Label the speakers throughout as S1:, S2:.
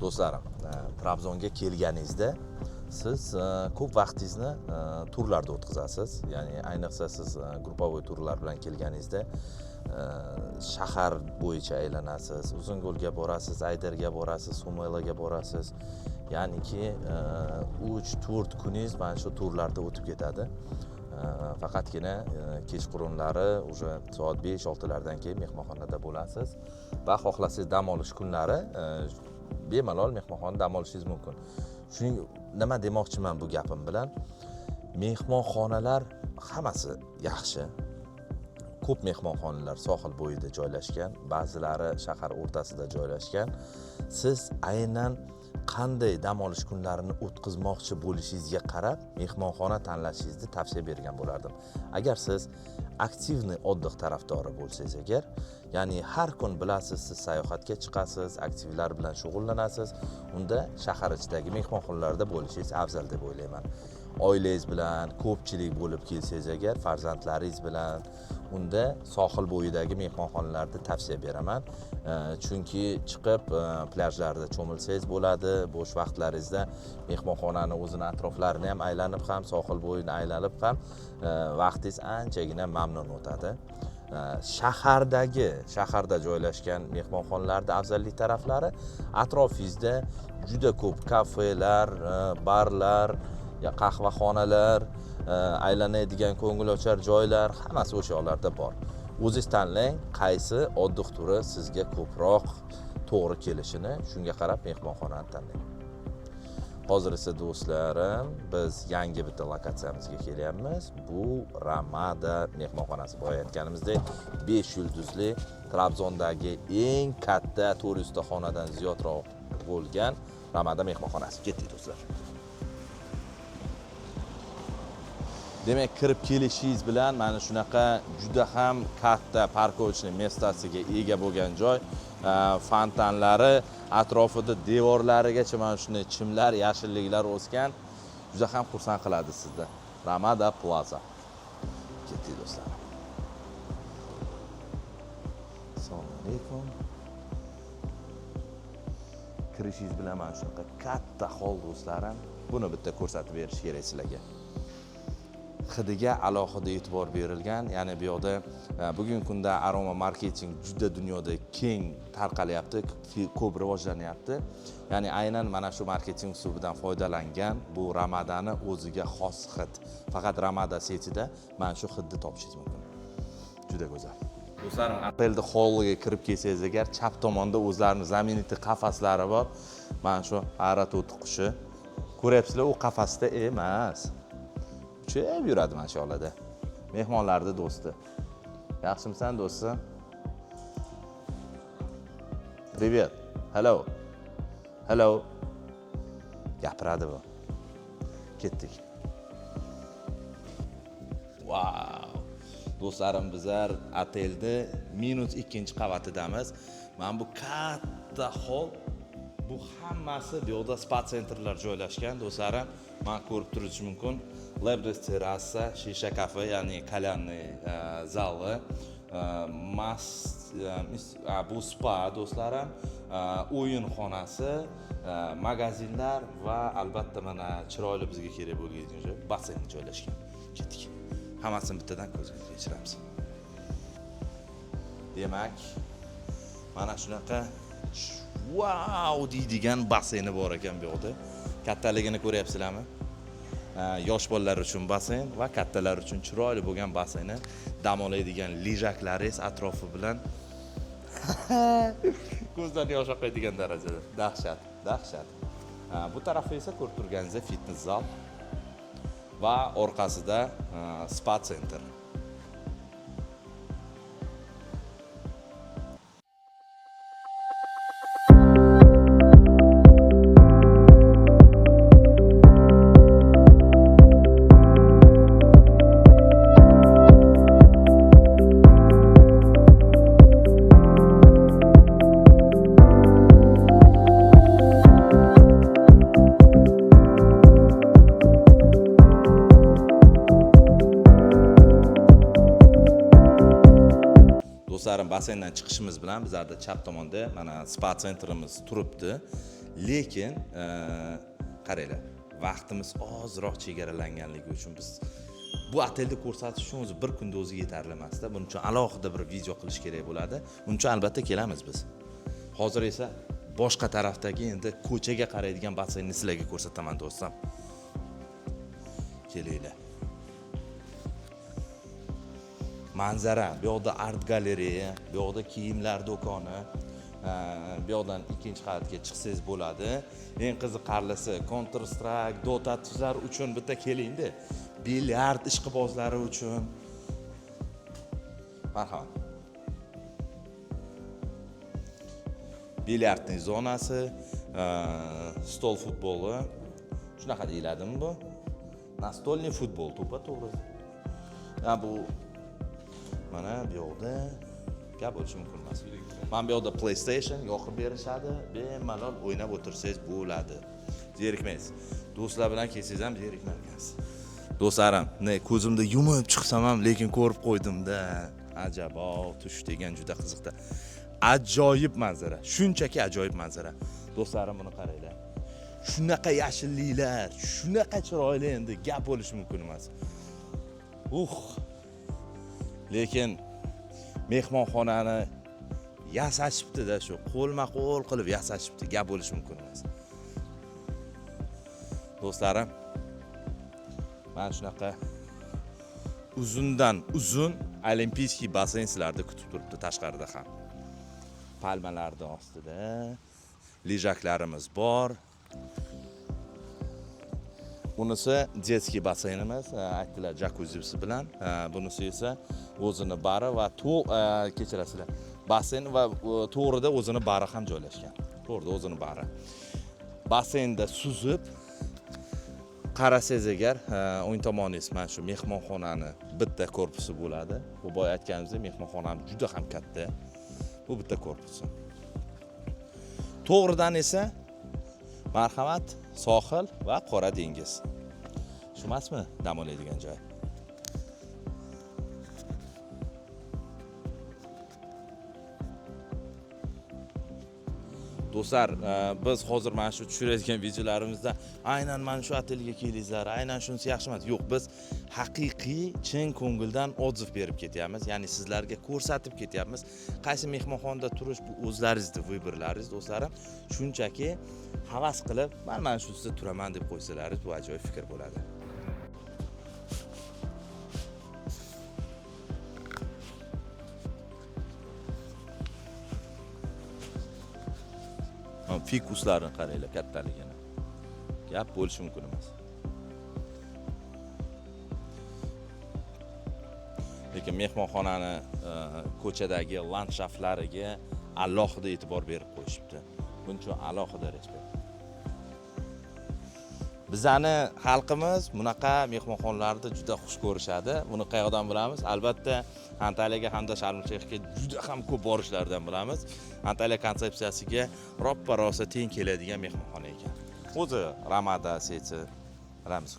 S1: Do'stlarim, Trabzonga kelganingizda siz ko'p vaqtingizni turlarda o'tkazasiz. Ya'ni ayniqsa siz gruppovoy turlar bilan kelganingizda shahar bo'yicha aylanasiz, Uzungolga borasiz, Ayderga borasiz, Sumelaga borasiz. Ya'niki 3-4 kuningiz mana shu turlarda o'tib ketadi. Faqatgina kechqurunlari уже soat 5-6lardan keyin mehmonxonada bo'lasiz va xohlasangiz dam olish kunlari bemalol mehmonxonada dam olishingiz mumkin. Shuning nima demoqchiman bu gapim bilan? Mehmonxonalar hammasi yaxshi. Ko'p mehmonxonalar sohil bo'yida joylashgan, ba'zilari shahar o'rtasida joylashgan. Siz aynan qanday dam olish kunlarini o'tkazmoqchi bo'lishingizga qarab mehmonxona tanlashingizni tavsiya bergan bo'lardim. Agar siz aktivniy отдых tarafdori bo'lsangiz agar, ya'ni har kun bilasiz, siz sayohatga chiqasiz, aktivlar bilan shug'ullanasiz, unda shahar ichidagi mehmonxonalarda bo'lishingiz afzal deb o'ylayman. Oilangiz bilan ko'pchilik bo'lib kelsangiz agar, farzandlaringiz bilan, unda sohil bo'yidagi mehmonxonalarni tavsiya beraman. Chunki chiqib plyajlarda cho'milsangiz bo'ladi, bo'sh vaqtlaringizda mehmonxonani o'zini atroflarini ham aylanib ham, sohil bo'yini aylanib ham vaqtingiz anchagina mamnun o'tadi. Shaharda joylashgan mehmonxonalarda afzallik taraflari, atrofingizda juda ko'p kafelar, barlar, ya qahvaxonalar, aylanadigan ko'ngilochar joylar hammasi o'sha yoqlarda bor. O'zingiz tanlang qaysi oddiq turi sizga ko'proq to'g'ri kelishini, shunga qarab mehmonxonani tanlang. Hozir esa do'stlarim, biz yangi bitta lokatsiyamizga kelyapmiz. Bu Ramada mehmonxonasi. Boya aytganimizdek, 5 yulduzli Trabzondagi eng katta 400 ta xonadan ziyodroq bo'lgan Ramada mehmonxonasi. Ketdik do'stlar. Demak, kirib kelishingiz bilan mana shunaqa juda ham katta parkovочный местasiga ega bo'lgan joy, fontanlari, atrofida devorlarigacha mana shunday chimlar, yashilliklar o'sgan, juda ham xursand qiladi sizni. Ramada Plaza. Ketdik do'stlar. Assalomu alaykum. Kirishingiz bilan mana shunaqa katta hol do'stlarim. Buni bitta ko'rsatib berish kerak sizlarga. Hidiga alohida e'tibor berilgan. Ya'ni bu yoqda bugungi kunda aroma marketing juda dunyoda keng tarqalyapti, ko'p rivojlanyapti. Ya'ni aynan mana shu marketing uslubidan foydalangan bu Ramadani o'ziga xos hid. Faqat Ramada setida mana shu hidni topishingiz mumkin. Juda go'zal. Do'stlarim, otelni holliga kirib kelsangiz agar, chap tomonda o'zlarining знаменитый qafaslari bor. Mana shu ara to'tiqushi. Ko'ryapsizlar, u qafasda emas. Uchib yuradi mana shu yoqlarda. Mehmonlarning do'sti. Yaxshimisan do'stim? Привет. Hello. Hello. Gapiradi bu. Ketdik. Wow. Do'stlarim, bizlar otelni -2 qavatidamiz. Mana bu katta hol, bu hammasi bu yoqda spa sentrlar joylashgan do'stlarim. Mana ko'rib turishingiz mumkin. Lebres terrasa, shisha kafe, ya'ni kalyanniy zali, bu spa do'stlarim, o'yin xonasi, magazinlar va albatta mana chiroyli bizga kerak bo'lgan joy basseyn joylashgan. Ketdik. Hammasini bittadan ko'zdan kechiramiz. Demak, mana shunaqa vau deydigan basseyni bor ekan bu yoqda. Kattaligini ko'ryapsizlarmi? Yosh bolalar uchun basseyn va kattalar uchun chiroyli bo'lgan basseyni, dam oladigan lejaklaringiz atrofi bilan ko'zdan yosh oqadigan darajada. Dahshat, dahshat. Bu tarafi esa ko'rib turganingizdek fitness zal va orqasida spa sentr. Do'stlarim, basseyndan chiqishimiz bilan bizlarda chap tomonda mana spa sentrimiz turibdi. Lekin qaranglar, vaqtimiz ozroq chegaralanganligi uchun biz bu otelni ko'rsatish uchun o'zi bir kunda o'zi yetarli emasda. Buning uchun alohida bir video qilish kerak bo'ladi. Buning uchun albatta kelamiz biz. Hozir esa boshqa tarafdagi endi ko'chaga qaraydigan basseynni sizlarga ko'rsataman do'stlar. Kelinglar. Manzara, bu yoqda art galereya, bu yoqda kiyimlar do'koni, bu yoqdan ikkinchi qavatga chiqsangiz bo'ladi. Eng qiziqarlisi Counter Strike, Dota'chilar uchun bitta kelingda. Bilyard ishqibozlari uchun. Marhamat. Bilyardning zonasi, stol futboli. Shunaqa deyiladimi bu? Nastolniy futbol, to'ppa to'g'ri. Ha, bu mana bu yoqda gap bo'lishi mumkin emas. Mana bu yoqda PlayStation yoqib berishadi, bemalol o'ynab o'tirsangiz bo'ladi. Zerikmaysiz. Do'stlar bilan kelsangiz ham zerikmar ekansiz. Do'stlarim, ne ko'zimda yumib chiqsam ham lekin ko'rib qo'ydim-da. Ajabo, tush degan juda qiziqda. Ajoyib manzara, shunchaki ajoyib manzara. Do'stlarim, buni qaranglar. Shunaqa yashilliklar, shunaqa chiroyli, endi gap bo'lishi mumkin emas. Lekin mehmonxonani yasashibdi-da, shu qo'lma-qo'l qilib yasashibdi, gap bo'lishi mumkin emas. Do'stlarim, mana shunaqa uzundan uzun olimpiyskiy basseyn sizlarni kutib turibdi tashqarida ham. Palmalarning ostida lejaklarimiz bor. Bunisi detskiy basseynimiz, aytdilar jakuzisi bilan. Bunisi esa o'zini bari va kechirasizlar, basseyn va to'g'rida o'zini bari ham joylashgan. To'g'rida o'zini bari. Basseynda suzib qarasangiz agar, o'ng tomoningiz mana shu mehmonxonani bitta korpusi bo'ladi. Bu boya aytganimizdek mehmonxonamiz juda ham katta. Bu bitta korpusi. To'g'ridan esa marhamat sohil va Qora dengiz. Shu emasmi dam oladigan joy? Do'stlar, biz hozir mana shu tushirayotgan videolarimizda aynan mana shu otelga kelingizlar, aynan shunisi yaxshi emas. Yo'q, biz haqiqiy chin ko'ngildan odziv berib ketyapmiz. Ya'ni sizlarga ko'rsatib ketyapmiz. Qaysi mehmonxonada turish bu o'zlaringizni vыборlaringiz do'stlarim. Shunchaki havas qilib, mana shusida turaman deb qo'ysalaringiz bu ajoyib fikr bo'ladi. Fikuslarni qaranglar kattaligini. Gap bo'lishi mumkin emas. Lekin mehmonxonani ko'chadagi landshaftlariga alohida e'tibor berib qo'yishibdi. Buning uchun alohida respekt. Bizani xalqimiz bunaqa mehmonxonalarni juda xush ko'rishadi. Buni qayerdan bilamiz? Albatta Antaliyaga hamda Sharm-el-Sheyxga juda ham ko'p borishlaridan bilamiz. Antaliya konsepsiyasiga roppa-rosa teng keladigan mehmonxona ekan. O'zi Ramada seti bilamiz.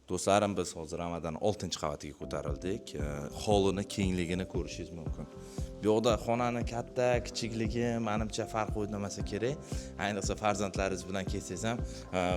S1: Do'stlarim, biz hozir Ramadan 6-qavatiga ko'tarildik. Hovlini kengligini ko'rishingiz mumkin. Bu yoqda xonani katta, kichikligi menimcha farq o'ynamasa kerak. Ayniqsa farzandlaringiz bilan kelsangiz ham,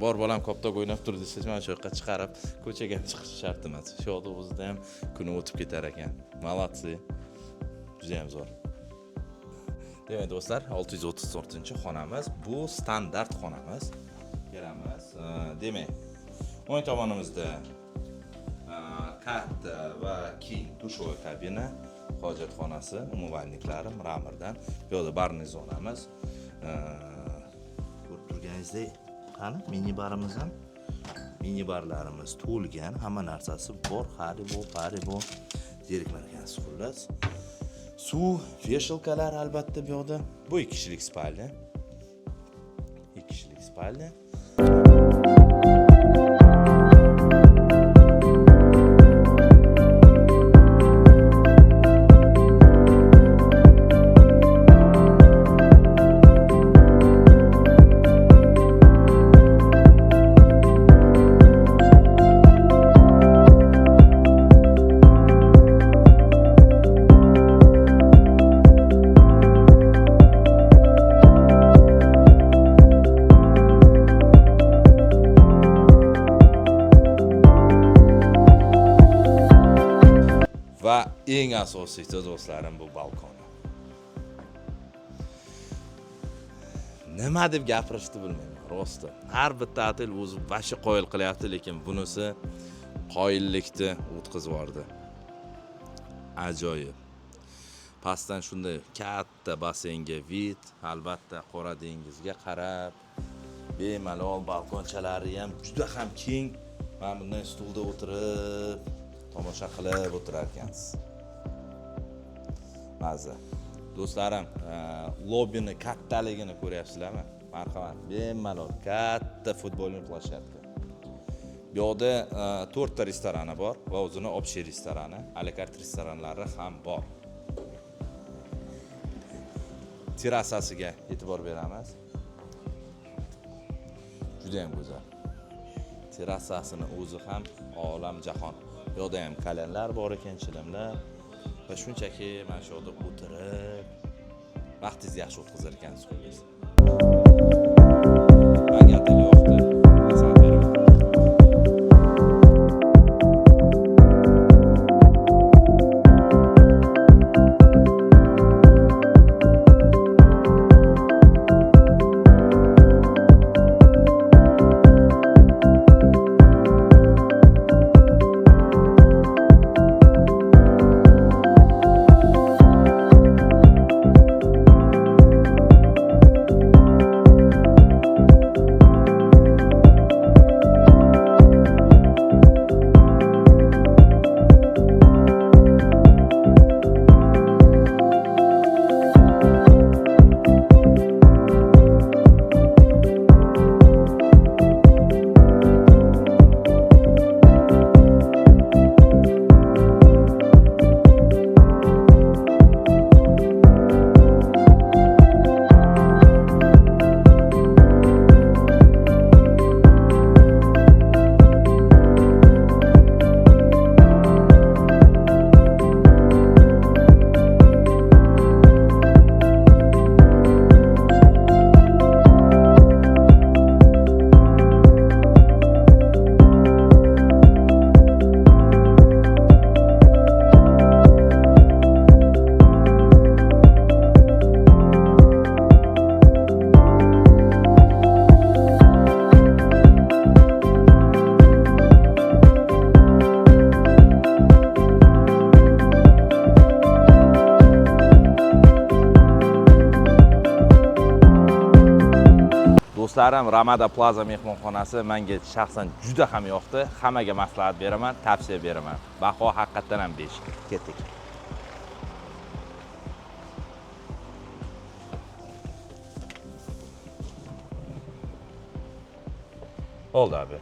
S1: bor bolam koptok o'ynab tur desangiz, mana shu yoqqa chiqarib ko'chaga chiqish shart emas. Shu yoqda o'zida ham kuni o'tib ketar ekan. Молодцы. Juda ham zo'r. Demak do'stlar, 634-xonamiz. Bu standart xonamiz. Kelamiz. Demak, o'ng tomonimizda katta va keng dushovoy kabina, hojatxonasi, umuvalniklari mramordan. Bu yoqda barniy zonamiz. Ko'rib turganingizdek, qani mini barimiz ham, mini barlarimiz to'lgan, hamma narsasi bor, Haribo, Haribo, zerikmar ekansiz xullas. Suv, veshalkalar albatta bu yoqda. Bu 2 kishilik spalni. 2 kishilik spalni. Eng asosiysi, do'stlarim, bu balkoni. Nima deb gapirishni bilmayman, rosti. Har bitta otel o'zi vashi qoyil qilyapti, lekin bunisi qoyillikni o'tkazib yubordi. Ajoyib. Pastdan shunday katta basseynga vid, albatta Qora dengizga qarab, bemalol balkonchalari ham juda ham keng. Mana bunday stulda o'tirib, tomosha qilib o'tirar ekansiz. Mazza. Do'stlarim, lobbini kattaligini ko'ryapsizlarmi? Marhamat, bemalol katta futbolniy площадка. Bu yoqda 4 ta restorani bor va o'zini общий restorani, alakart restoranlari ham bor. Terrasasiga e'tibor beramiz. Juda ham go'zal. Terrasasini o'zi ham olam jahon. Bu yoqda ham kalyanlar bor ekan, chilimlar va shunchaki mana shu yerda o'tirib vaqtingizni yaxshi o'tkazar ekansiz xullas. Menga otel yoqdi. Maslahat beraman. Do'stlarim, Ramada Plaza mehmonxonasi menga shaxsan juda ham yoqdi. Hammaga maslahat beraman, tavsiya beraman. Baho haqiqatan ham 5. Ketdik. Oldu abi.